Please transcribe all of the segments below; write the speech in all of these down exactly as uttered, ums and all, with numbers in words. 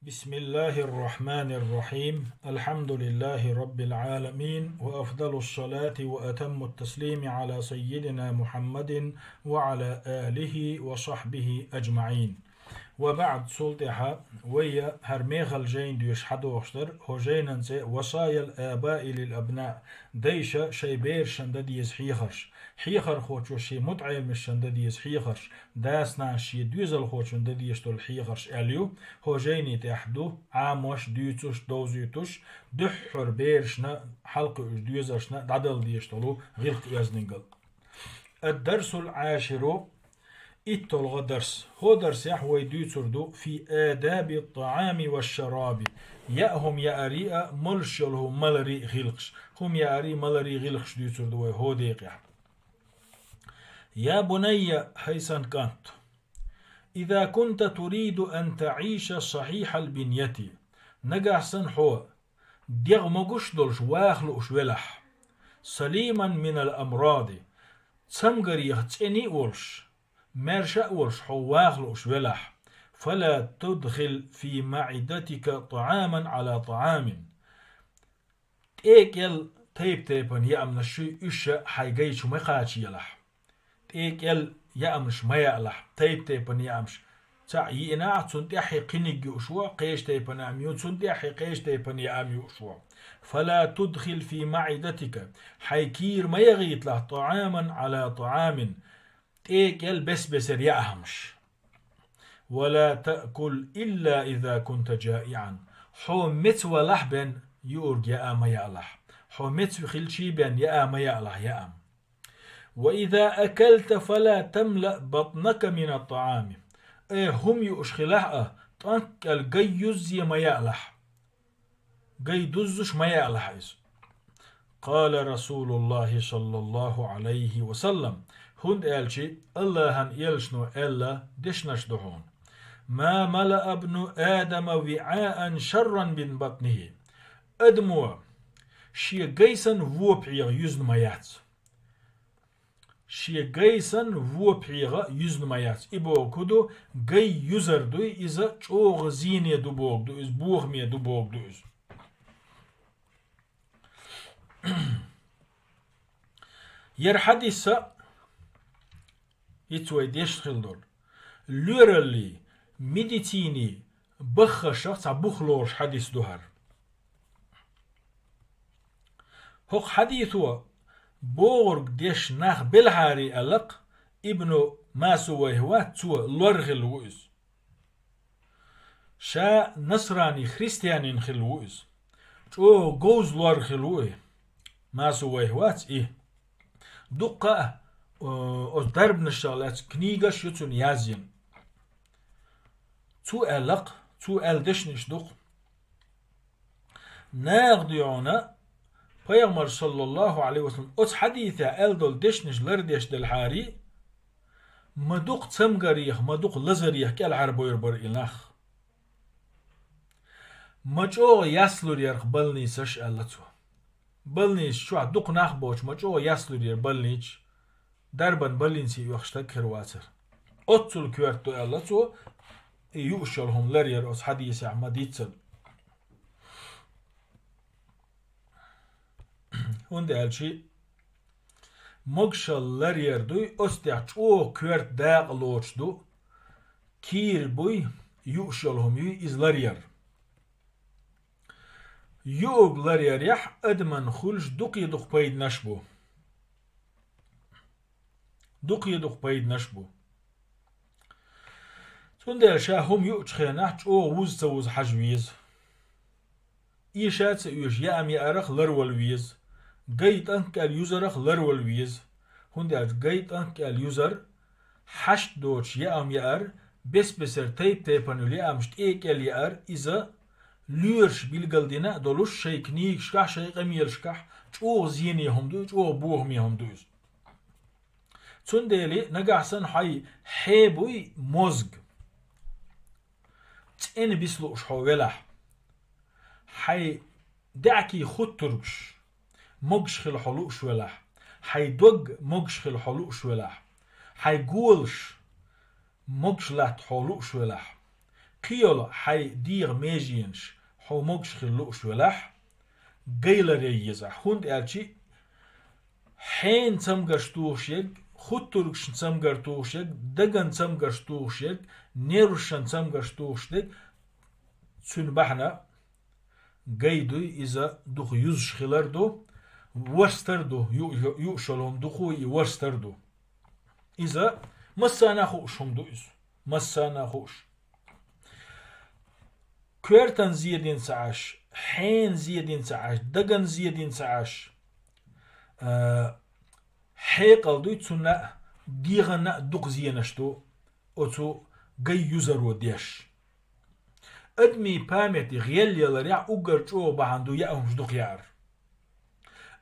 بسم الله الرحمن الرحيم. الحمد لله رب العالمين، وأفضل الصلاة وأتم التسليم على سيدنا محمد وعلى آله وصحبه أجمعين. وبعد، цул тӀаьхьа вай хӀара мехала жайна доьшуш хьадохуш дара, хӀокху жайнан цӀе «وصايا الآباء للأبناء», дайша шайн берашна дан деза хьехарш, хьехархочо шен мутаӀеламашна дан деза хьехарш, дас-нанас шен доьзалхочунна дан дезаш долу хьехарш аьлла ю. ХӀокху жайни тӀехь ду Ӏамош, дуьйцуш, довзуьйтуш, дуьххьара берашна, хьалакхуьуш доьзалшна дӀадала дезаш долу гӀиллакх-оьздангалла. الدرس العاشر, итталгӀа дарс. ХӀокху дарсехь вай дуьйцур ду في آداب الطعام والشراب, яа хӀума яарий а, молуш йолу хӀума маларий а гӀиллакхаш. ХӀума яарий, маларий гӀиллакхаш дуьйцур ду вай хӀокху декъехь. يا بني, хӀай сан кӀант, إذا كنت تريد أن تعيش صحيح البنية, нагахь санна хьо дегӀ могуш долуш ваха лууш велахь, سليما من الأمراض, цамгарех цӀена а волуш, маьрша а волуш хьо ваха лууш велахь, فلا تدخل في معدتك طعاما على طعام. ТӀе кӀел тайп-тайпана яамнаш ю, уьш а хьайн гайчу ма кхачаелахь. ТӀе кӀел яамнаш ма яалахь, тайп-тайпана яамаш. Цхьаъ йиъна а, цунна тӀаьхье кхиниг юуш ву, кхечу тайпана яам ю, цунна тӀаьхье кхечу тайпана яам юуш ву. فلا تدخل في معدتك, хьайн кийра ма яхийталахь, طعاما على طعام, тӀе кӀел бес-бесара яа хӀумаш. ولا تأكل إلا إذا كنت جائعا. Хьо меца валахь бен юург яа ма яалахь. Хьо меца хилчий бен яа ма яалахь яам. وإذا أكلت فلا تملأ بطنك من الطعام. Э, хӀума юуш хилахь а, тӀанккӀел гай юззе ма яалахь. Гай дуззуш ма яалахь иза. قال رسول الله صلى الله عليه وسلم, хӀунда аьлча АллахӀан элчано аьлла дешнаш ду хьуна: ما ملأ ابن آدم وعاء شرا من بطنه. Адамо шен гай санна вон пхьегӀа юзна ма яц. Шен гай санна вон пхьегӀа юзна ма яц. И бохург хӀун ду? Гай юзар дуй, иза чӀогӀа зене ду бохург ду иза, бохаме ду бохург ду иза. ХӀара хьадис а, хӀинца вай дешна хилла долу, лоьраллий, медицинийн баххашах цхьа бух лоруш хьадис ду хӀара. ХӀокху хьадисо бохург деш нах белахьарий аьлла-кх, Ибну Масувайхь вац цо, лор хилла ву иза. Ша насрани, христианин хилла ву иза. ЧӀогӀа говза лор хилла ву и. Масувайхь вац и. Дуккха а, э, оцу дарбанашах лаьцна книгаш ю цуьнан язйина. Цо аьлла-кх, цо аьлла дешнаш ду-кх. Наха дуьйхьуна Пайхамар, саллаллаху Ӏалайхи ва саллам, оцу хьадисехь аьлла долу дешнаш лардеш делахьарий, ма дукха цамгарех, ма дукха лазарех кӀелхьарбойр бара и нах. Ма чӀогӀа яслур яра-кх больницаш, аьлла цо. Больницаш чохь дукха нах боцуш, ма чӀогӀа яслур яра больницаш. Дарбан больнице оьхуш стаг хир вацара. Оццул коьрта ду, аьлла цо, и юуш йолу хӀума лар яра оцу хьадисехь ма-дийццара. ХӀунда аьлча могушалла лар яр дуй, оцу тӀехь чӀогӀа коьрта дакъа лоцуш ду, кийра буй, юуш йолу хӀума юй иза лар яр. Юург лар ярехь адаман хуьлуш дукхе-дукха пайданаш бу. Дукхе-дукха пайданаш бу. Цундела ша хӀума юучу хенахь чӀогӀа вуза ца вуза хьажа веза. Эша а ца оьшу, яам яарах ларвала веза. Гай тӀанккӀел юзарах ларвала веза. ХӀунда аьлча гай тӀанккӀел юзар, хьашт доцуш яам яар, бес-бесара тайп-тайпана йолу яамаш тӀе кӀел яар, иза лоьраша билгалдина а долуш, шайн книгашкахь, шайн къамелашкахь чӀогӀа зене хӀума ду, чӀогӀа бохаме хӀума ду иза. Цундела нагахь санна хьайн хье буй, мозг, цӀена биса лууш хьо велахь, хьайн даьӀахкий хуттургаш могуш хила хьо лууш велахь, хьайн дог могуш хила хьо лууш велахь, хьайн голаш могуш латта хьо лууш велахь, кхыйола хьай дегӀан меженаш хьо могаш хила лууш велахь, гай ларъяй езахь, хӀунда аьлча хьенан цамгарш тухуш ерг, хуттургашна цамгар тухуш ерг, даган цамгарш тухуш ерг, нервашна цамгарш тухуш дерг, цуьнан бахьана гай дуй, иза дукха юзаш хилар ду, ворстар ду, ю-, ю-, юуш йолу хӀума дукха и ворстар ду. Иза массарна а хууш хӀума ду иза. Массарна а хууш. Коьртан зе дина ца Ӏаш, хьенан зе дина ца Ӏаш, даган зе дина ца Ӏаш, а, хьекъал дуй цунна а, дегӀанна а дукха зенаш ду оцу гай юзаро деш. Адамийн памяти гӀелъяларехь уггар чӀогӀа бахьана ду яа хӀумаш дукха яар.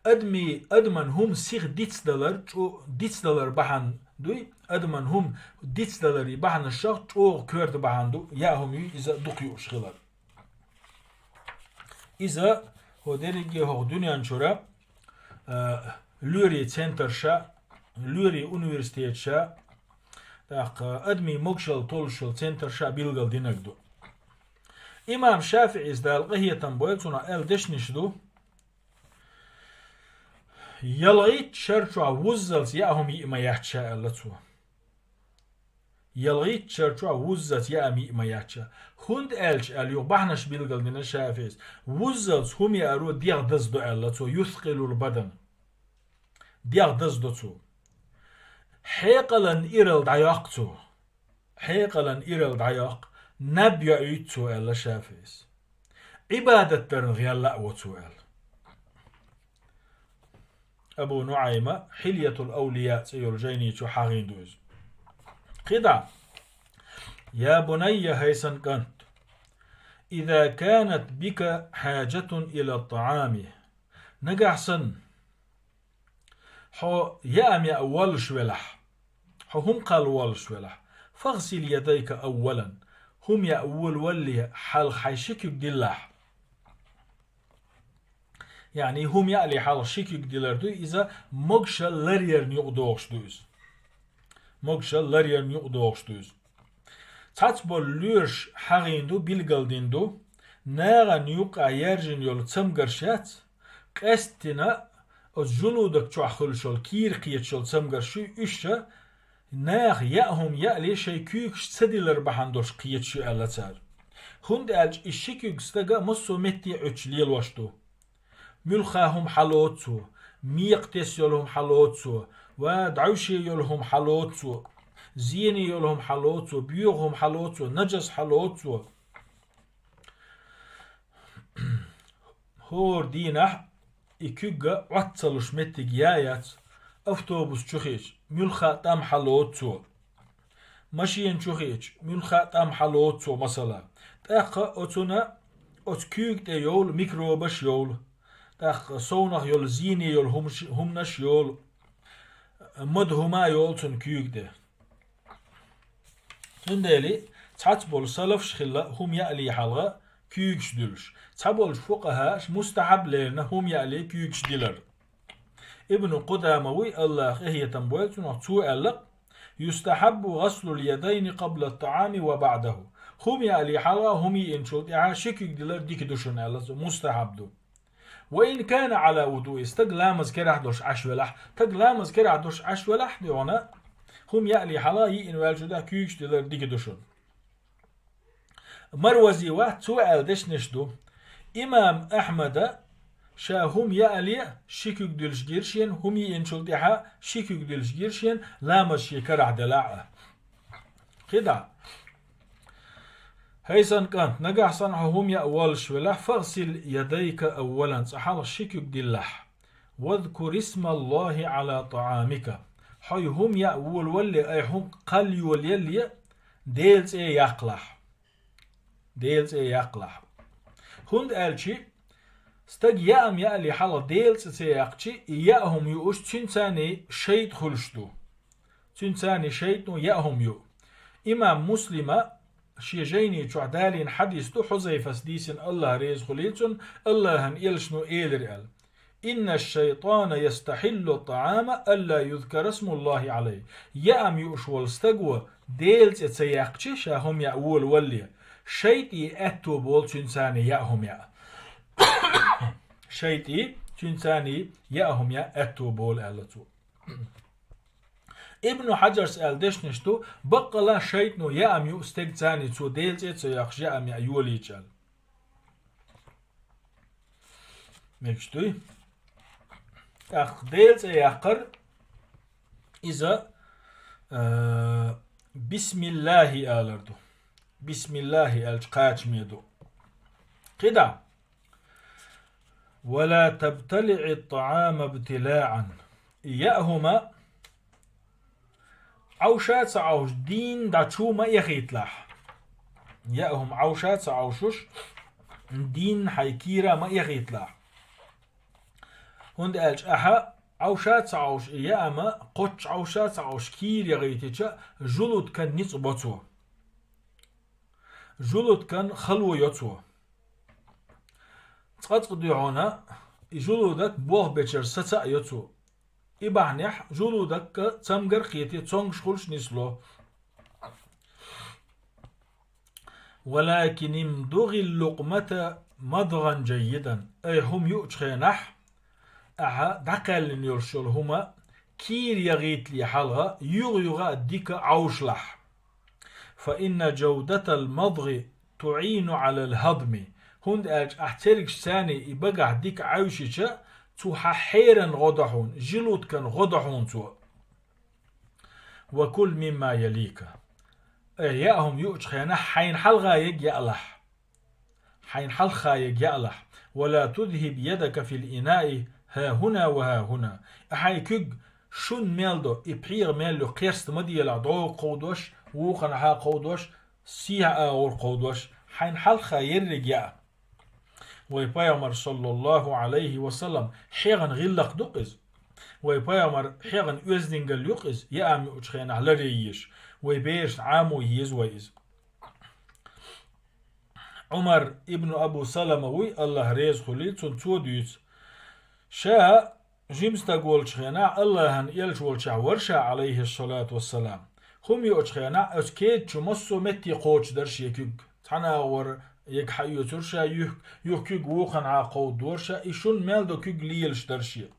Адамийн, адаман хӀума сиха дицдалар, чӀо-, дицдалар бахьана дуй, адаман хӀума дицдаларе бахьанашах чӀогӀа коьрта бахьана ду яа хӀума юй иза дукха юуш хилар. Иза хӀо дерриге хӀокху дуьнен чуьра, а, лоьрийн центрша, лоьрийн университетша, тӀаккха адамийн могашалла толлуш йолу центрша билгал динарг ду. Имам ШафиӀис, Дала къинхетам бойла цунах, аьлла дешнаш ду: «ЯлгӀитта шар чохь вуззалц яа хӀума йиъ ма яц ша», аьлла цо. «ЯлгӀитта шар чохь вуззалц яа хӀума йиъ ма яц ша». ХӀунда аьлча аьлла юха бахьанаш билгал дина ШафиӀис, вуззалц хӀума яаро дегӀ даза до аьлла цо, юскъилул бадан. ДегӀ даза до цо. Хьекъалан иралла дӀайоккху цо. Хьекъалан иралла дӀайоккху, наб йоуьйту цо аьлла ШафиӀис. Ӏибадат дарна гӀелла а во цо аьлла. Абу НуӀайма Хьильятул Авлия цӀе йолу жайни чу хьахийна ду иза. КхидӀа: «Я бунайя, хӀай сан кӀант, иза канат бика хьаджатун ила тӀаами». Нагахь санна хьо яа хӀума яа воллуш велахь, хьо хӀума кхалла воллуш велахь, фагӀсил ядайка аввалан, хӀума яа волавалале хьалха хьайн ши куьг диллахь. Яъни хӀума яале хьалха ши куьг дилар ду иза, могашалла ларъярна юкъадогӀуш ду иза. Могашалла ларъярна юкъадогӀуш ду иза. Цхьацца болу лоьраша хьахийна ду, билгалдина ду, нахана юккъехь яьржина йолу цамгарш яц, къаьсттина оцу жулудак чохь хуьлуш йолу кийра кхеташ йолу цамгарш ю, уьш ша наха яа хӀума яале шайн куьйгаш ца дилар бахьана долуш кхеташ ю аьлла цара. ХӀунда аьлча и ши куьг стага массо а метте Ӏуьттуш лелош ду. Муьлхха хӀума хьалоцу цо, мекха тесна йолу хӀума хьалоцу цо, ва дӀовше йолу хӀума хьалоцу цо, зене йолу хӀума хьалоцу цо, боьха хӀума хьалоцу цо, нажас хьалоцу цо. ХӀора дийнахь и куьг а Ӏоццалуш меттиг яц, автобус чу хиъча, муьлхха а тӀам хьалоцу цо. Машена чу хиъча, муьлхха а тӀам хьалоцу цо, масала. ТӀаккха оцунна оцу куьйга тӀе йовлу микробаш йовлу. ТӀаккха совнах йолу зене йолу хӀумаш-, хӀуманаш йолу. Мада хӀума а йолу цунна куьйга тӀе. Цундела цхьацца болу салафаш хилла хӀума яале хьалха куьйгаш дуьллуш. Цхьаболчу фукъахӀаша мустахьаб лерина хӀума яале куьйгаш дилар. Ибн Къудама вуй, Аллах къинхетам бойла цунах, цо аьлла: «Юстахьаббу гъаслул ядайни къабла тӀаами ва баъдаху». ХӀума яале хьалха, хӀума йиъначул тӀаьхьа ши куьг дилар дика ду шуна аьлла цо, мустахьаб ду. «Ва ин кана Ӏала вудуи», стаг ламаз карахь долуш Ӏаш велахь, стаг ламаз карахь долуш Ӏаш велахь, дуьхьана, хӀума яале хьалха, йиъна ваьллачул тӀаьхьа куьйгаш дилар дика ду шуна. Марвази вац, цо аьлла дешнаш ду. Имам Ахьмада ша хӀума яале ши куьг дуьллуш гира шена, хӀума йиъначул тӀаьхьа ши куьг дуьллуш гира шена, ламаз шен карахь делахь а. КхидӀа. ХӀай сан кӀант, нагахь санна хьо хӀума яа воллуш велахь, фагъсил ядайка аввалан, цкъа хьалха ши куьг диллахь. Вазкур исмаллахи Ӏала тӀаамика. Хьо и хӀума яа волавалале, ай хӀума кхалла йолаялале, Делан цӀе яккхалахь. Делан цӀе яккхалахь. ХӀунда аьлча стаг яа хӀума яале хьалха Делан цӀе ца яккхача, и яа хӀума юуш цуьнан царний шайтӀа хуьлуш ду. Цуьнан царний шайтӀано яа хӀума юу. Имам Муслима шен жайни чохь далийна хьадис ду, Хьузайфас дийцина, Аллах реза хуьлийла цунна, Аллахьан элчано элира аьлла: «Инна шайтӀана ястахьиллу тӀаама алла юзкара смуллахи Ӏалайхи». Яа хӀума юуш волу стаг ву Делан цӀе ца яккхача, ша хӀума яа волавалале, шайтӀий аьтту болу цуьнан царний яа хӀума яа. ШайтӀий цуьнан царний яа хӀума яа аьтту болу аьлла цо. Ибну Хьаджарс аьлла дешнаш ду, баккъала шайтӀано яам ю стеган царний цо Делан цӀе а ца йоккхуш яам яа йолийча аьлла. Мегаш дуй? ТӀаккха Делан цӀе яккхар иза, а, бисмиллахи алар ду. Бисмиллахи аьлча кхачаме ду. КхидӀа. Ва ла табталиӀи ттаӀама бтилаӀан. Яа хӀума Ӏовша а ца Ӏовшуш, дийнна дӀа чу ма эхийталахь. Яа хӀума Ӏовша а ца Ӏовшуш, дийнна хьайн кийра ма эхийталахь. ХӀунда аьлча ахьа Ӏовша а ца Ӏовшуш и яа хӀума, кхоччуш Ӏовша а ца Ӏовшуш кийра яхийтича, жулудкан ницкъ бо цо. Жулудкан хало йо цо. Цкъа-цкъа дуьхьална и жулудак болх бечара саца а йо цо. И бахьанехь жулудакка цамгар а кхетий, цомгуш хуьлуш нисло. Валакин имдугӀил лукъмата мадгӀан джаййидан. Ай хӀума юучу хенахь, ахьа дӀакхаьллина йолуш йолу хӀума кийра яхийтале хьалха юха-юха а дика Ӏовшалахь. Фа инна джавдатал мадгӀи туӀину Ӏалал хӀадми. ХӀунда аьлча ахь цергаш царний и багахь дика Ӏаьвшича, цу хьан хьеран гӀо до хьуна, жилуткан гӀо до хьуна цо. Ва кул мимма ялика. Э, яа хӀума юучу хенахь хьайна хьалха ег яалахь. Хьайна хьалха ег яалахь. Ва ла тузхиб ядака фил инаи хӀа хӀуна ва хӀа хӀуна. Ахьайн куьг шун мел до, и пхьегӀа мел ю, кхерста ма делахь, дӀогӀа кховдош, вукханхьа кховдош, сехьа агӀор кховдош, хьайна хьалха ерриг яа. Вай пайхамар, саллаллаху Ӏалайхи ва саллам, хьегӀан гӀиллакх ду-кх иза. Вай пайхамар хьегӀан оьздангалла ю-кх иза, яам юучу хенахь ларъе езаш. Вай берашна Ӏамо еза вай иза. Ӏумар ибн Абу Салама вуй, АллахӀ реза хуьлийла цунна, цо дуьйцу. Ша жима стаг волчу хенахь, АллахӀан элча волчохь вара ша, Ӏалайхиссалату вассалам. ХӀума йоучу хенахь, оцу кеда чу массо а метте кхочуш дара шен куьг. Цхьана агӀор ег хьаоьцура ша, юх-, юха куьг вукханхьа кховдора ша, и шун мел до куьг лелаш дара шен.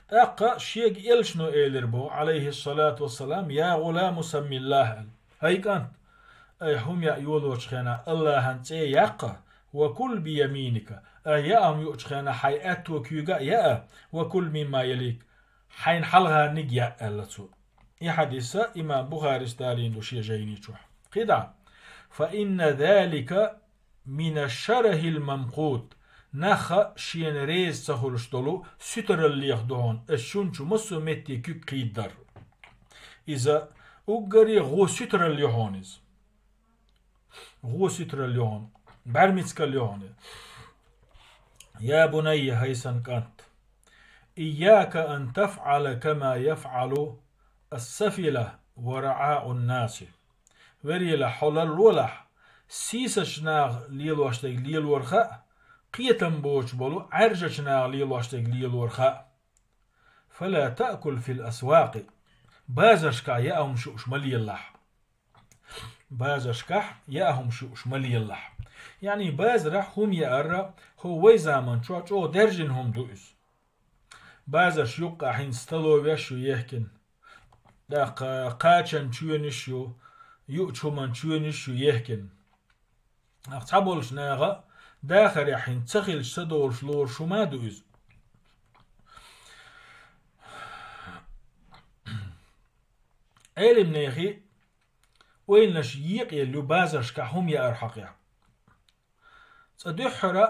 ТӀаккха шега элчано элира боху, Ӏалайхиссалату вассалам: «Я гӀуламу, саммиллахӀ», – аьлла. «ХӀай кӀант, ай хӀума яа йолочу хенахь АллахӀан цӀе яккха, ва кул би яминика, ай яа хӀума юучу хенахь хьайн аьтту куьйга а яа, ва кул мимма ялик, хьайна хьалхарниг яа», – аьлла цо. И хьадис имам Бухарис далийна ду шен жайни чохь. КхидӀа: «Фа инна залика мина шарахил мамкъут», нах шена реза ца хуьлуш долу суьйтераллех ду хьуна, ас шун чу массо а метте куьг кхийддар. Иза уггаре гӀо суьйтералла ю хьуна иза. ГӀо суьйтералла ю хьуна, бӀаьрмицкалла ю хьуна. Я бунайя, хӀай сан кӀант, ийяка ан тафӀала кама яфӀалу ас-сафила ва раӀаун наси. Верийлахь, хьо ларлолахь, сийсазчу наха лелош дерг лелорха а, кхетам боцуш болу Ӏаьржачу наха лелош дерг лелорха а. Фала таъкул фил асвакъи. Базаршкахь яа хӀума шууш ма лелалахь. Базаршкахь яа хӀума шууш ма лелалахь. Яъни базарахь хӀума яар, хӀо вай заман чохь чӀогӀа даьржина хӀума ду иза. Базарш юккъехь хӀинца столовеш ю ехкина. ТӀаккха кхачан чоьнаш ю, юучу хӀуман чоьнаш ю ехкина. Ахь цхьаболчу наха дахарехь хӀинца ца хилча ца долуш лоруш хӀума а ду иза. Ӏелимнехи ойланаш екъаелла ю базаршкахь хӀума яар хьокъехь. Цкъа дуьххьара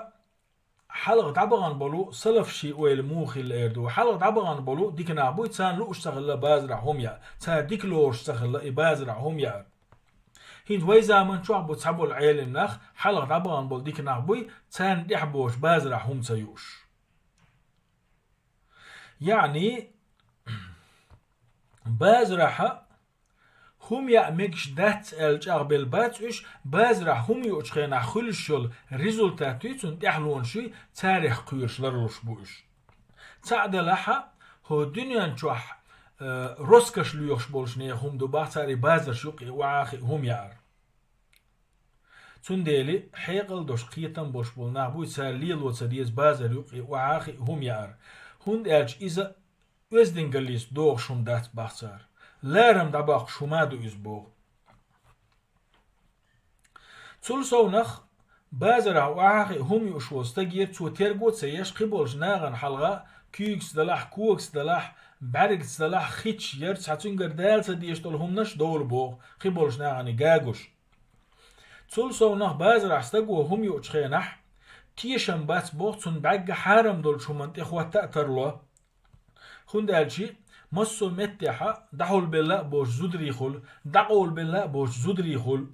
хьалха дӀабахана болу салаф ши ойла муха хилла эр ду. Хьалха дӀабахана болу дика нах буй, царна лууш ца хилла базарахь хӀума яа, цара дика лоруш ца хилла и базарахь хӀума яар. ХӀинца вай заман чохь бу цхьаболу Ӏелим нах, хьалха дӀабахана болу дика нах буй, царна тӀехь боцуш базарахь хӀума ца юуш. Яъни, базарахьа хӀума яа мегаш дац аьлла чӀагӀбелла бац уьш, базарахь хӀума юучу хенахь хуьлуш йолу результат юй, цунна тӀаьхьалонаш юй, царех кхоьруш ларлуш бу уьш. Цхьаъ делахьа, хӀо дуьнен чохь, э, роскаш лоьхуш болуш нехан хӀума ду бах, цара и базарш юккъе охьа а хиъна хӀума яар. Цундела хьекъал долуш, кхетам болуш болу нах буй, цара лело ца деза базар юккъе охьа а хиъна хӀума яар, хӀунда аьлча иза оьздангаллица догӀуш хӀума дац бах цара. Ларам дӀабоккхуш хӀума а ду иза боху. Цул совнах базарахь охьа а хиъна хӀума юуш волу стагера цо терго а ца еш, кхиболчу нахана хьалха куьйгаца далахь, когаца далахь, бӀаьргаца далахь, хиташ яр, цхьа цуьнгара Дала ца дезаш долу хӀуманаш а довла боху, кхиболчу нахана гуш. Цул совнах базарахь стаго хӀума юучу хенахь, тешам бац боху, цунна бӀаьрга хьарам долчу хӀуманна тӀе хӀотта а тарло. ХӀунда аьлча массо а меттехь дӀахьулбелла а боцуш зударий хуьлу, дӀакъовлабелла а боцуш зударий хуьлу.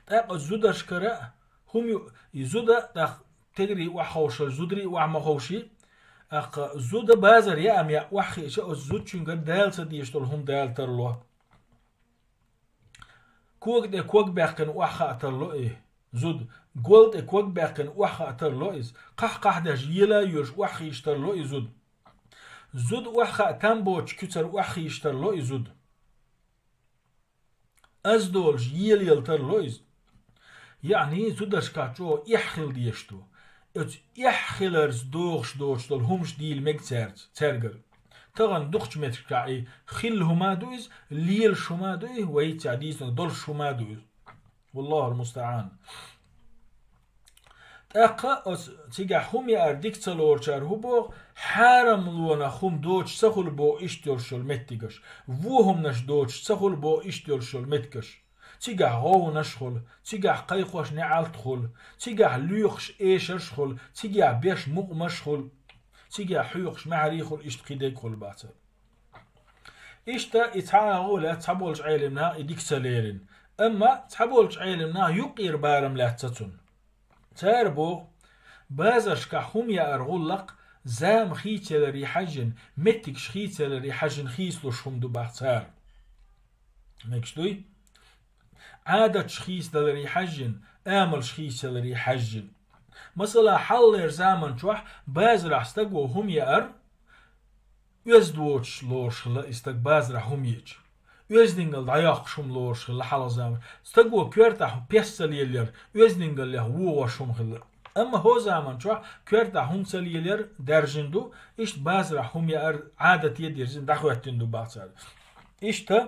ТӀаккха зударшкара а хӀума ю, и зуда а тӀаккха тегарий охьаховшалла, зударий охьа ма ховший, тӀаккха зуда базар яа ма яа охьахиъча, оцу зудчуьнгара Дала ца дезаш долу хӀума Дала тарло. Кога тӀе ког баьккхина охьахаа тарло и зуда. Гол тӀе ког баьккхина охьахаа тарло иза. Кхахь-кхахь деш ела а йоьш охьахиъча тарло и зуда. Зуда охьахаа там боцучу куьцара охьахиъча тарло и зуда. Аз долуш елаелла тарло иза. Яъни зударшкахь чӀогӀа эхь хила дезаш ду. Оцу эхь хиларца догӀуш доцуш долу хӀумаш дийла мега цаьрца, цаьргара. Тахана дукхачу меттигашкахь и хилла хӀума а ду иза, лелаш хӀума а ду и, вай цхьа дийцинарг долуш хӀума а ду иза. Валлахул мустаӀан. ТӀаккха оцу цигахь хӀума яар дика ца лоручара хӀун боху, хьарамлонах хӀума доцуш ца хуьлу боху иштта йолуш йолу меттигаш, вон хӀуманаш доцуш ца хуьлу боху иштта йолуш йолу меттигаш. Цигахь гӀовгӀанаш хуьлу, цигахь кхайкхош неӀалт хуьлу, цигахь лоькхуш эшарш хуьлу, цигахь беш мукъамаш хуьлу, цигахь хьоькхуш маьхьарий хуьлу, иштта кхидерг хуьлу бацара. Иштта и цхьа агӀо лаьцна цхьаболчу Ӏелам наха и дика ца лерина. Амма цхьаболчу Ӏелам наха юккъера барам лаьцна цунна. Цара боху, базаршкахь хӀума яар гӀуллакх зама хийцаларе хьаьжжина, меттигаш хийцаларе хьаьжжина хийцалуш хӀума ду бах цара. Мегаш дуй? Ӏадаташ хийцадаларе хьаьжжина, амалш хийцаларе хьаьжжина. Масала, хьалхалера заман чохь базарахь стаго хӀума яар, оьзда воцуш лоруш хилла и стаг базарахь хӀума еача. Оьздангалла дӀайоккхуш хӀума лоруш хилла хьалха заман. Стаго коьртахь пес ца лелаяр, оьздангаллех вогӀуш хӀума хилла. Амма хӀо заман чохь коьртахь хӀума ца лелаяр даьржина ду, иштта базарахь хӀума яар Ӏадате дирзина дӀахӀоьттина ду бах цара. Иштта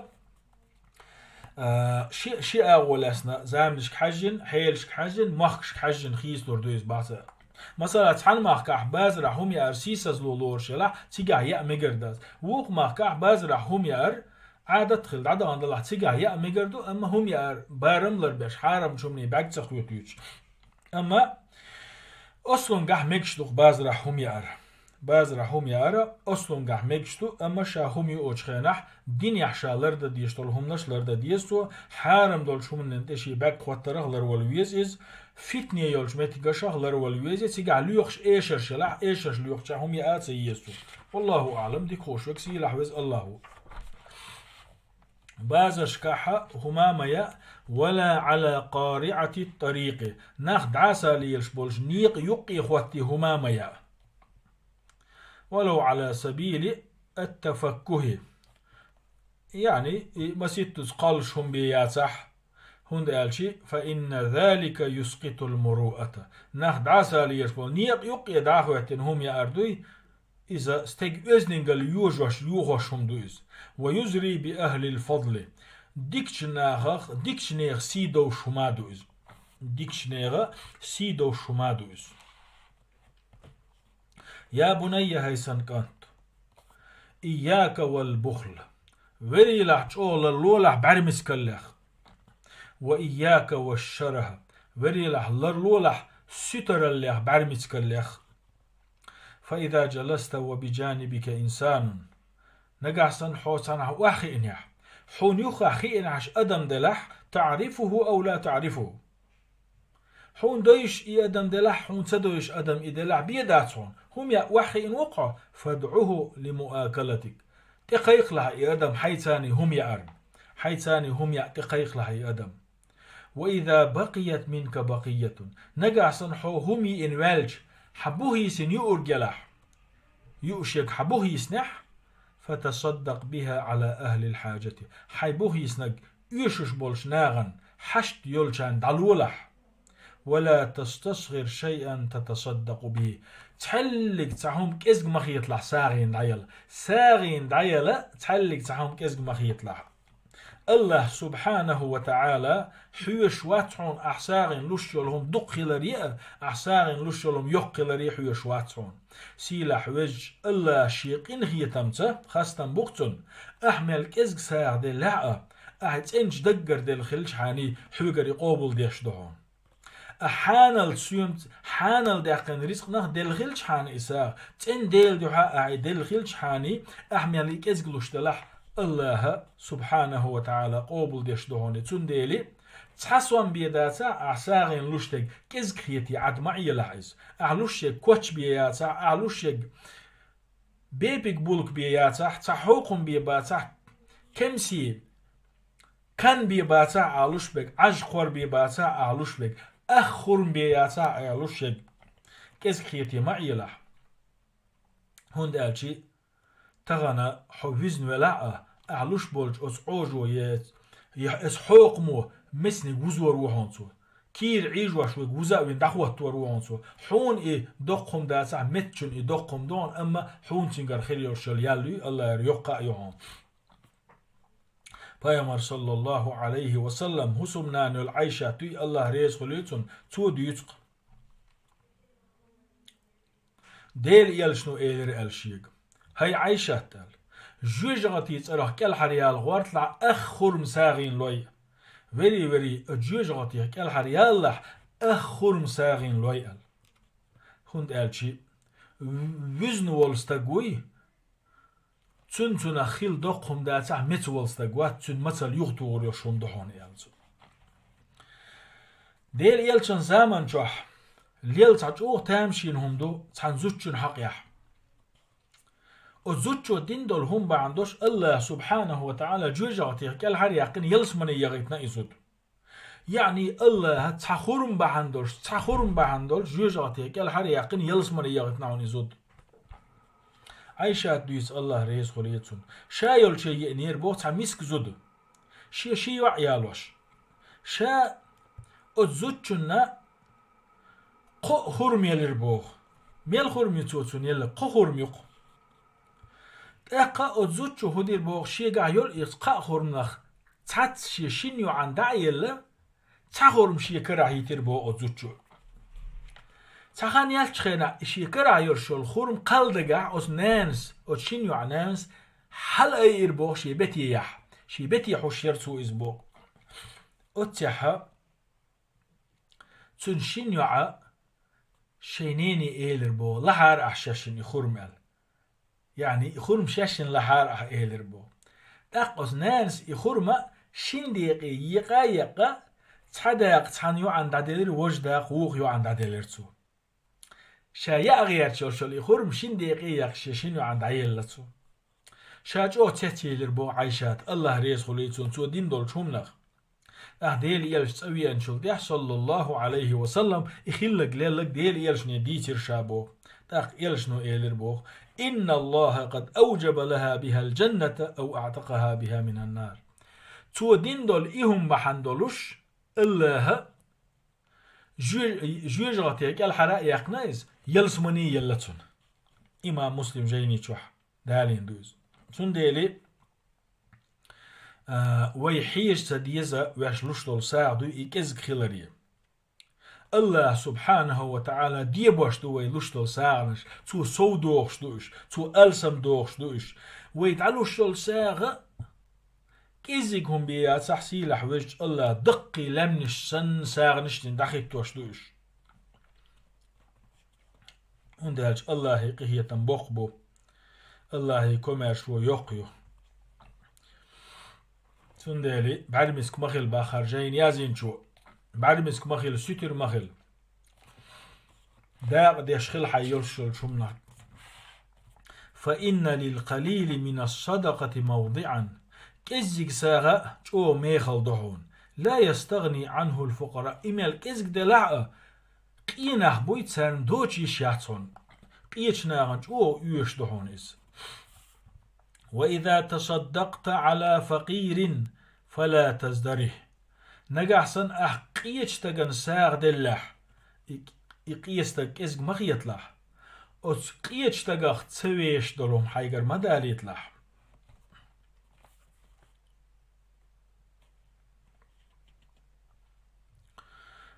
А, ши, ши агӀо лаьцна, заманашка хьаьжжина, хьелашка хьаьжжина, махкашка хьаьжжина хийцалур ду иза бах цара. Масала, цхьана махкахь базарахь хӀума яар сийсазло лоруш елахь, цигахь яа мегар дац. Вукху махкахь базарахь хӀума яар Ӏадат хилла дӀадахана далахь, цигахь яа мегар ду, амма хӀума яар барам ларбеш, хьарамчу хӀумане бӀаьрг ца хоьтуьйтуш. Амма ослунгахь мегаш ду-кх базарахь хӀума яар. Базарахь хӀума яар ослунгахь мегаш ду, амма ша хӀума юучу хенахь, динехь ша лардан дезаш долу хӀуманаш лардан деза цо, хьарам долчу хӀуманна тӀе шен бӀаьрг хӀоттарах ларвала веза иза, фитне йолчу меттигашах ларвала веза, цигахь лоькхуш эшарш елахь, эшарш лоькхучохь хӀума яа а ца еза цо. Валлаху аӀлам, дика хууш верг сийлахь веза Аллаху. Базаршкахь хӀума ма яа, вала Ӏала къариӀатит-тарикъи, нах дӀасалелаш болчу некъа юккъе хӀоттий хӀума ма яа. Валав Ӏала сабили ат-тафаккухи. Яъни, и маситтаза кхоллуш хӀума бен яцахь, хӀунда аьлча, фа инна залика юскъитул муруъата. Нах дӀасалелаш болу некъа юккъе дӀахӀоьттина хӀума яар дуй, иза стеган оьздангалла йожош, йохош хӀума ду иза. Ва юзри би ахлил фадли. Дикачу нахах, дикачу нехан сий довш хӀума ду иза. Дикачу нехан сий довш хӀума ду иза. Я бунайя, хӀай сан кӀант. Ийяка вал бухл. Верийлахь чӀогӀа ларлолахь бӀаьрмицкаллех. Ва ийяка ва шараха. Верийлахь ларлолахь суьтараллех, бӀаьрмицкаллех. Фа иза джаласта ва би джанибика инсанун. Нагахь санна хьо цхьанхьа охьахиънехь, хьуна юххехь хиънехь адам делахь, та'рифуху ав ла та'рифуху. Хьуна дойуш и адам делахь, хьуна ца дойуш адам и делахь, бен дац хьуна. ХӀума яа охьахиъна ву-кх хьо, фад'уху ли муакалатик. ТӀекхайкхалахь и адам хьайца хӀума яарна. Хьайца хӀума яа тӀекхайкхалахь и адам. Ва иза бакъият минка бакъиятун. Нагахь санна хьо хӀума йиъна ваьлча, хьан бух йисина юург елахь. Юуш ерг хьан бух йиснехь, фатасаддакъ биха Ӏала ахлил хьаджати. Хьайн бух йиснарг оьшуш болчу нахана, хьашт йолчарна дӀалолахь. ولا تستصغر شيئا تتصدق به. Цхьаллиг цхьа хӀума кӀезиг ма хеталахь сагӀина дӀаяла. СагӀина дӀаяла цхьаллиг цхьа хӀума кӀезиг ма хеталахь. Аллахь субхьанаху ва таӀала хьоьжуш вац хьуна, ахь сагӀина луш йолу хӀума дукха хиларе а, ахь сагӀина луш йолу хӀума йоккха хиларе а хьоьжуш вац хьуна. Сийлахь везачу Аллахь шен къинхетамца, хастам бу-кх цунна, ахь мел кӀезиг сагӀа деллехь а, ахь цӀеначу даггара делла хилчхьана, хьоьгара и къобалдеш ду хьуна. Ахь хьанал соьмаца, хьанал даьккхина рицкъанах делла хилчхьана и сагӀа, цӀена Делан дуьхьа ахь и делла хилчхьана, ахь мел и кӀезиг луш делахь, Аллахьа субхьанаху ва таӀала къобалдеш ду хьуна. Цундела, цхьа сом бен дацахь ахь сагӀина луш дерг, кӀезиг хетий Ӏад ма Ӏелахь иза. Ахь луш ерг коч бен яцахь, ахь луш ерг бепиг булка бен яцахь, цхьа хьокхам бен бацахь, кемси, кан бен бацахь ахь луш берг, Ӏаж кхор бен бацахь ахь луш берг, ах хурма бен яцахь ахь луш ерг, кӀезиг хетий ма Ӏелахь. ХӀунда аьлча тахана хьо вуьзна велахь а, ахь луш болчу оцу Ӏожо я, я оцу хьокхамо мецниг вузор ву хьуна цо. Кийра Ӏийжош верг вуза а вина дӀахӀоттор ву хьуна цо. Хьуна и доккха хӀума дацахь, меттачунна и доккха хӀума ду хьуна, амма хьуна цуьнгара хир йолуш йолу ял юй, Аллахьера йоккха а ю хьуна. Пайхамар, саллаллаху Ӏалайхи ва саллам, хӀусамнана йолу Ӏайшат юй, Аллахь реза хуьлийла цунна, цо дуьйцу-кх. Делан элчано элира аьлла шега: «ХӀай Ӏайшат, — аьлла, — жоьжахатин цӀарах кӀелхьараяла гӀорталахь, ах хурма сагӀина лой. Вери, вери, оцу жоьжахатех кӀелхьараяла-лахь, ах хурма сагӀина лой», — аьлла. ХӀунда аьлча вуьзна волу стаг вуй, цуьнан цунах хилла доккха хӀума дацахь, меца волу стаг вац, цуьнан мацалла юхатухур йолуш хӀума ду хьуна, аьлла цо. Делан элчан заман чохь лела цхьа чӀогӀа тамашийна хӀума ду цхьана зудчун хьакъехь. Оцу зудчо дина долу хӀума бахьана долуш Аллахь субхьанаху ва таӀала жоьжахатех кӀелхьараяьккхина, ялсамане яхийтина и зуда. Яъни Аллахьа цхьа хурма бахьана долуш, цхьа хурма бахьана долуш жоьжахатех кӀелхьараяьккхина, ялсамане яхийтина хьуна и зуда. Ӏайшат дуьйцу, Аллахь реза хуьлийла цунна. Ша йолчу еанера боху цхьа миска зуда. Шен ши йоӀ ялош. Ша оцу зудчунна кхо хурма елира боху. Мел хурма ю цо цунна елла? Кхо хурма ю-кх. ТӀаккха оцу зудчо хӀун дира боху, шегахь йолу иза кхаа хурманах цхьацца шен шина йоӀана дӀа а елла, цхьа хурма шен карахь йитира боху оцу зудчо. Цхьа хан яьллачу хенахь и шен карахь йолуш йолу хурма кхалдагахь оцу нанас, оцу шина йоӀан нанас хьалаайира боху шен бете яхь. Шен бете хьуш яра цо иза боху. Оццехьа цуьнан шина йоӀа шайн нене элира боху: «Лахьара ахь шаьшшинна и хурма», — аьлла. Яъни и хурма шаьшшинна лахьара ахь элира боху. ТӀаккха оцу нанас и хурма шина декъе екъа а екъа, цхьа дакъа цхьана йоӀана дӀаделира, важа дакъа вукху йоӀана дӀаделира цо. Ша яа гӀерташ йолуш йолу и хурма шина декъе а екъаш шен шина йоӀана дӀаелла цо. Ша чӀогӀа цецъелира боху Ӏайшата, Аллахь реза хуьлийла цунна, цо дина долчу хӀуманах. Ахь Делан элча цӀа веанчул тӀаьхьа, саллаллаху Ӏалайхи ва саллам, и хилларг лелларг Делан элчане дийцира ша боху. ТӀаккха элчано элира боху: «Инна Аллаха къад авджаба лаха бихал джанната ав аътакъаха биха минан нар». Цо дина долу и хӀума бахьана долуш, Аллаха жоь-, жоьжахате кӀелхьара а яьккхина иза, ялсамане елла цунна. Имам Муслим жайни чохь далийна ду иза. Цундела, а, вай хьежа ца деза ваьш луш долу сагӀа дуй и кӀезиг хиларе. Аллах субхьанаху ва таӀала дебош ду вай луш долу сагӀанаш, цо сов дохуш ду уьш, цо алсам дохуш ду уьш. Вай дӀалуш йолу сагӀа кӀезиг хӀума бен яцахь, сийлахь везачу Аллах даккхий лаьмнаш санна сагӀанаш дина дӀахӀиттош ду уьш. ХӀунда аьлча Аллахьан къинхетам боккха бу. Аллахьан комаьршо йоккха ю. Цундела бӀаьрмиск ма хила бахара жайна язйинчо. БӀаьрмиск ма хила, суьтур ма хила. Дакъа деш хила хьайн йолуш йолчу хӀуманах. Фа инна лил къалили минас садакъати мавдиӀан. КӀеззиг сагӀа чӀогӀа мехала ду хьуна. Ла ястагӀни Ӏанхул фукъара. И мел кӀезиг делахь а, къен нах буй, царна доцуш йиш яц хьуна. Къечу нахана чӀогӀа оьшуш ду хьуна иза. Ва иза тасаддакъта Ӏала факъирин, фала таздарихь. Нагахь санна ахь къечу стагана сагӀа деллехь, и, и къечу стаг кӀезиг ма хеталахь. Оцу къечу стагах ца вешаш долу хӀума хьайгара ма далийталахь.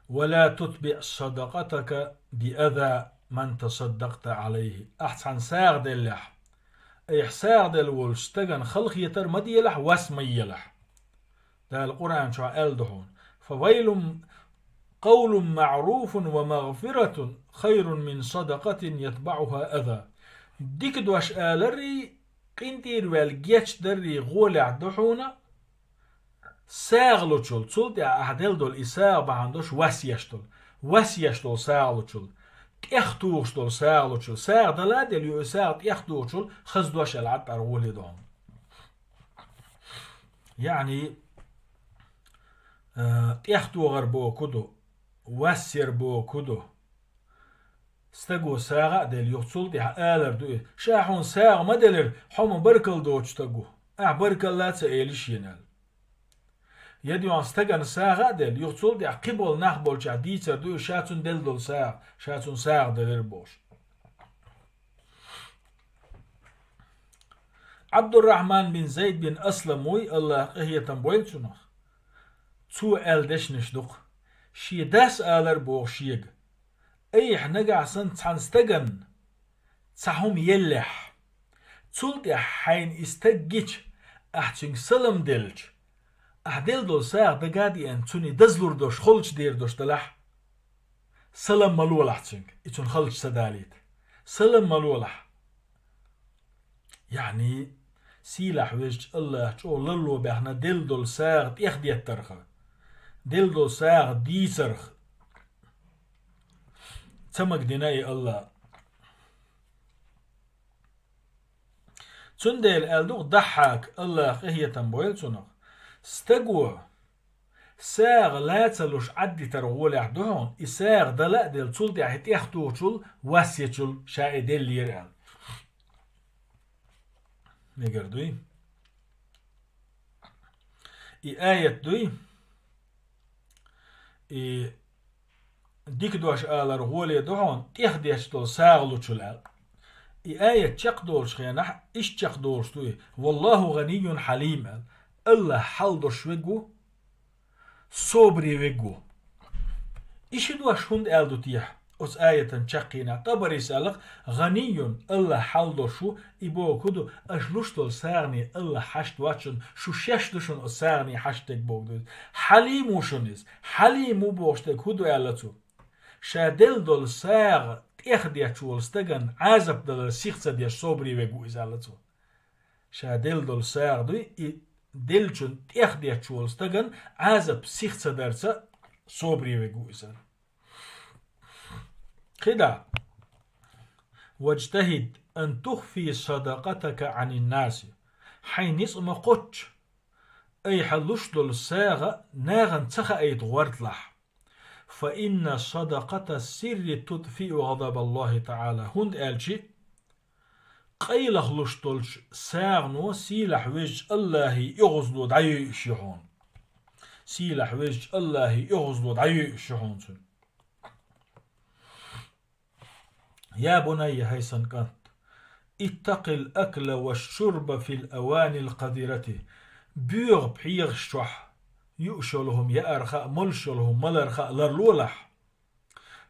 «ولا تتبع صدقتك بأذى من تصدقت عليه». Ахь цхьана сагӀа деллехь, айхьа сагӀа делла волчу стагана халахетар ма делахь, вас ма елахь. Дала Къуръан чохь аьлла ду хьуна: «فويل، قول معروف ومغفرة خير من صدقة يتبعها أذى». Дика дош аларий, къинтӀера ваьлла гечдаррий гӀолехь ду хьуна сагӀа лучул, цул тӀаьхьа ахь делла долу и сагӀа бахьана долуш вас еш долу, вас еш долу сагӀа лучул, тӀехтухуш долу сагӀа лучул, сагӀа дала а делла ю и сагӀа тӀехтухучул хаза дош аьлла Ӏад тӀера гӀоле ду хьуна. Яъни, а, тӀехтохар боху ду, вас яр боху ду. Стаго сагӀа а делла, юха цул тӀаьхьа алар ду и: «Ша хьуна сагӀа ма делира, хьо ма баркалла доцу стаг ву. Ахь баркалла а ца эли шена», – аьлла. Я дуьхьал стагана сагӀа а делла, юха цул тӀаьхьа кхиболу нах болчохь дийцар ду и: «Ша цунна делла долу сагӀа, ша цунна сагӀа делира», – бохуш. Ӏабдуррахьман бин Зайд бин Аслам вуй, АллахӀа къинхетам бойла цунах. Цо аьлла дешнаш ду-кх. Шен дас алар боху шега: «Айхьа нагахь санна цхьана стагана цхьа хӀума еллехь, цул тӀаьхьа хьайна и стаг гича, ахь цуьнга салам делча, ахь делла долу сагӀа дага а деана, цунна и дазлур долуш, халчу дер долуш далахь, салам ма лолахь цуьнга, и цунна халчу ца далийта. Салам ма лолахь». Яъни, сийлахь везачу АллахӀа чӀогӀа ларло баьхна делла долу сагӀа тӀехдеттарх, делла долу сагӀа дийцарх ца магадина и АллахӀ. Цундела аьлла ду-кх Дахьхьака, АллахӀа къинхетам бойла цунах: «Стаго сагӀа ла ца луш Ӏаддитар гӀолехь ду хьуна, и сагӀа дала а делла, цул тӀаьхьа и тӀехтухучул, вас ечул ша и деллера», – аьлла. Мегар дуй? И аят дуй? И дика дош алар гӀоле ду хьуна, тӀехдетташ долу сагӀа лучул аьлла. И аят чекхдолучу хенахь, иштта чекхдолуш ду и: «Валлаху гӀанийюн хьалим», – аьлла. АллахӀ хьал долуш верг ву, собаре верг ву. И ши дош хӀунда аьлла ду техьа оцу аятан чаккхенахь? ТӀабарис аьлла-кх: «ГӀанийюн», АллахӀ хьал долуш ву, и боху хӀун ду, аша луш долу сагӀане АллахӀ хьашт вац шуна, шу шаьш ду шуна оцу сагӀане хьашт дерг боху ду иза. «Хьалим ву шуна иза». «Хьалим ву» бохуш дерг хӀун ду аьлла цо? Ша делла долу сагӀа тӀехдетташ волу стагана Ӏазап далар сиха ца деш собаре верг ву иза аьлла цо. Ша делла долу сагӀа дуй, и деллачун тӀехдетташ волу стагана Ӏазап сиха ца дарца собаре верг ву иза. КхидӀа: «Важтахид ан тухфи садакъатака Ӏанин наси». Хьайн ницкъ ма кхоччу, айхьа луш долу сагӀа нахана ца хаийта гӀорталахь. «Фа инна садакъата сирри тутфиу гӀадабаллахи таӀала». ХӀунда аьлча къайлаха луш долчу сагӀано сийлахь везачу АллахӀан оьгӀазло дӀайойуш ю хьуна. Сийлахь везачу АллахӀан оьгӀазло дӀайойуш ю хьуна цуьнан. «Я бунайя», хӀай сан кӀант, «иттакъил акла ва шурба фил аванил къадирати». Боьха пхьегӀаш чохь юуш йолу хӀума яарх а, молуш йолу хӀума маларх а ларлолахь.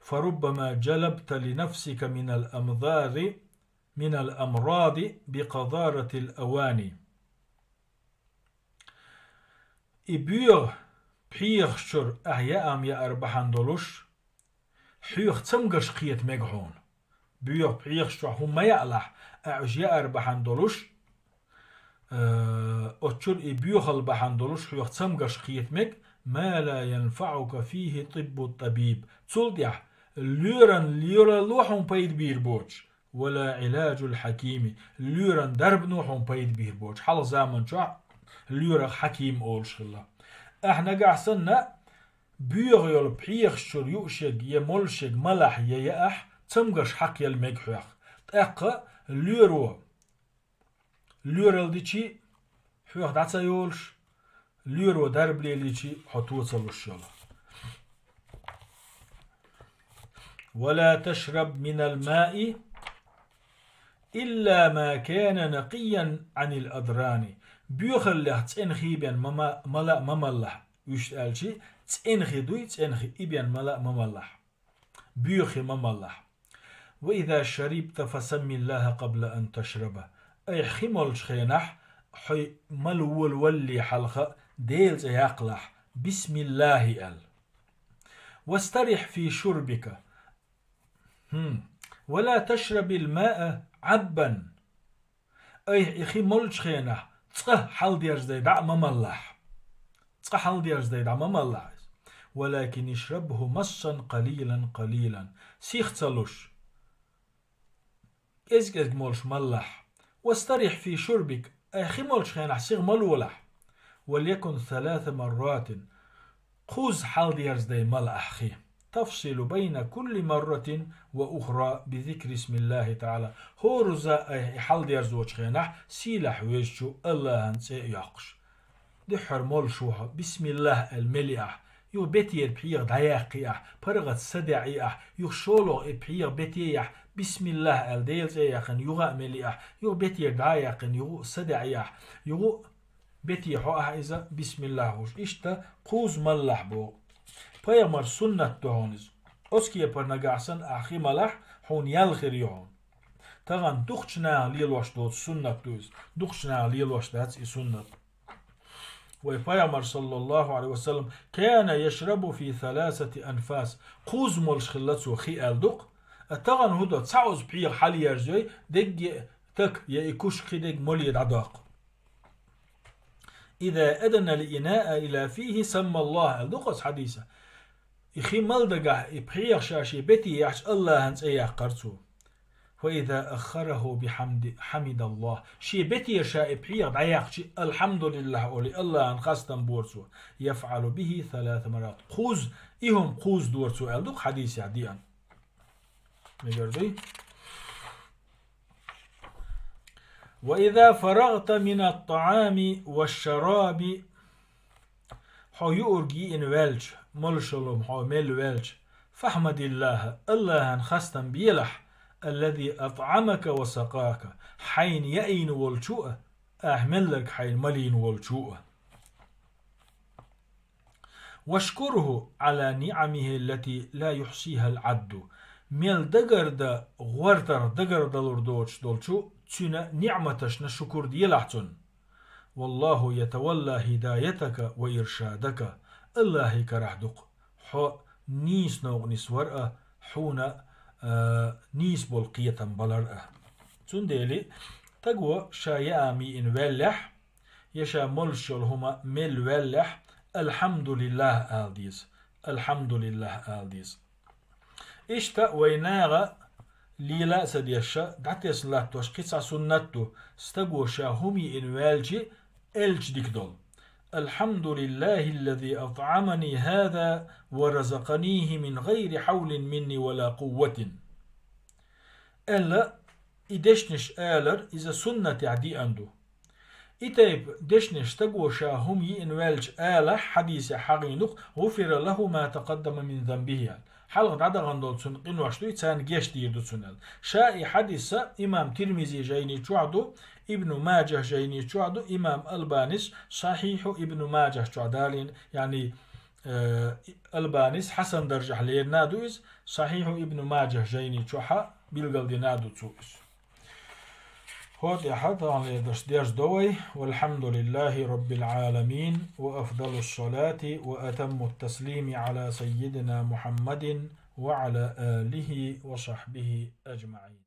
«Фа руббама джалабта ли нафсика минал амдари, минал амради би къадаратил авани». И боьха пхьегӀаш чуьра ахь яа хӀума яар бахьана долуш, хьоьх цамгарш кхета мега хьуна. Боьха пхьегӀаш чохь хӀума ма яалахь, ахь уьш яар бахьана долуш, э, оцу чуьра и боьхалла бахьана долуш хьоьх цамгарш кхета мега: «Ма ла янфаӀука фихи тиббу табиб». Цул тӀаьхьа лоьран лоьралло хьуна пайда бийр боцуш, «ва ла Ӏиладжул хьакими», лоьран дарбано хьуна пайда бийр боцуш. Хьалха заман чохь лоьрах хьаким олуш хилла. Ахь нагахь санна, боьха йолу пхьегӀаш чуьра юуш ерг я молуш ерг малахь я яахь, цамгарш хьакхъяла мега хьоьх. ТӀаккха лоьро лоьралла дичи, хьоьх дӀа ца йолуш, лоьро дарба лелийча хьо то ца луш йолу. «ولا تشرب من الماء إلا ما كان نقيا عن الأدران». Боьхаллех цӀена хи бен ма, ма, мала а ма маллахь. Вуьшта аьлча, цӀена хи дуй, цӀена хи, и бен мала а ма маллахь. Боьха хи ма маллахь. «وإذا شربت فسم الله قبل أن تشرب». Айхьа хи молчу хенахь, хьо мала волавалале хьалха Делан цӀе яккхалахь, бисмиллахӀи аьлла. «واسترح في شربك». ХӀм. «ولا تشرب الماء عبا». Айхьа и хи молчу хенахь, цкъа хьаладерзадай дӀа а ма маллахь. Цкъа хьаладерзадай дӀа ма маллахь иза. «ولكن اشربه مصا قليلا قليلا». Сиха ца луш, кӀез-кӀезиг молуш маллахь. «واسترح في شربك». Айхьа хи молчу хенахь сиха мала волахь. «وليكن ثلاث مرات». Кхузза хьаладерзадай мала ахь хи. «تفصل بين كل مرة وأخرى بذكر اسم الله تعالى». ХӀоразза айхьа и хьаладерзочу хенахь, сийлахь везачу АллахӀан цӀе а йоккхуш. Дуьххьара молуш ву хьо, бисмиллахӀ аьлла мели ахь, юха бетера пхьегӀа дӀаяккхи ахь, паргӀатца садаӀи ахь, юха шолгӀа и пхьегӀа бете яхь, бисмиллахӀ аьлла Делан цӀе а яьккхина юха а мели ахь, юха бетера дӀа а яьккхина юха а садаӀи ахь, юха а бете хьо ахь иза, бисмиллахӀ хууш. Иштта кхузза маллахь боху. Пайхамаран суннат ду хьуна иза. Оцу кепара нагахь санна ахь хи малахь, хьуна ял хир ю хьуна. Тахана дукхачу наха лелош доцу суннат ду иза. Дукхачу наха лелош дац и суннат. Вай Пайхамар, саллаллаху Ӏалайхи ва саллам, «كان يشرب في ثلاثة أنفاس». Кхузза молуш хилла цо хи аьлла ду-кх. А тахана хӀун до, цхьа оза пхьегӀа хьалаерзайой, дегге а така я и кушка хи дерг моле дӀадоккху. «إذا أدنى الإناء إلى فيه سمى الله», аьлла ду-кх оцу хьадисехь. И хи мала дагахь, и пхьегӀа ша шен бете яьхча, АллахӀан цӀе яккхара цо. «فإذا أخره بحمد، حمد الله». Шен бетера ша и пхьегӀа дӀаяьккхича, «АлхьамдулиллахӀ» олий, АллахӀан хастам бора цо. «يفعل به ثلاث مرات». Кхузза, и хӀума кхузза дора цо аьлла ду-кх хьадисехь деана. Мегар дуй? «وإذا فرغت من الطعام والشراب». Хьо юург йиъна ваьлча, молуш йолу хӀума хьо мелла ваьлча, «فاحمد الله», АллахӀан хастам белахь, «الذي أطعمك وسقاك», хьайна яийна волчу а, ахь мелларг хьайна малийна волчу а. «واشكره على نعمه التي لا يحصيها العد». Мел дагардан гӀортарх дагардалур доцуш долчу Цуьнан ниӀматашна шукур делахь Цунна. «والله يتولى هدايتك وإرشادك». АллахӀан карахь ду-кх хьо нийса новкъа нисвар а, хьуна, а, нийса болу кхетам балар а. Цундела стаго ша яа хӀума йиъна ваьллехь, я ша молуш йолу хӀума мелла ваьллехь, «АлхьамдулиллахӀ» ала деза. «АлхьамдулиллахӀ» ала деза. Иштта вай наха лела а ца деш, дӀатесна латтош кхин цхьа суннат ду, стаго ша хӀума йиъна ваьлча, аьлча дика долу: «الحمد لله الذي أطعمني هذا ورزقنيه من غير حول مني ولا قوة». Аьлла, и дешнаш алар, иза суннатехь деана ду. И тайпа дешнаш стаго ша хӀума йиъна ваьлча алахь, хьадисехь хьахийна ду-кх: «غفر له ما تقدم من ذنبه», аьлла. Хьалха дӀадахана долу цуьнан къинош дуй, царна гечдийр ду цунна аьлла. Ша и хьадис имам Тирмизи жайни чохь ду, Ибну Маджахь жайни чохь ду, имам Албанис Сахьихьу Ибну Маджахь чохь далийна, яъни, э, Албанис хьасан даржехь лерина а ду иза, Сахьихьу Ибну Маджахь жайни чохь а билгалдина а ду цо иза. ХӀокху тӀехь таханлера дарс дерзадо вай. والحمد لله رب العالمين، وأفضل الصلاة وأتم التسليم على سيدنا محمد وعلى آله وصحبه أجمعين.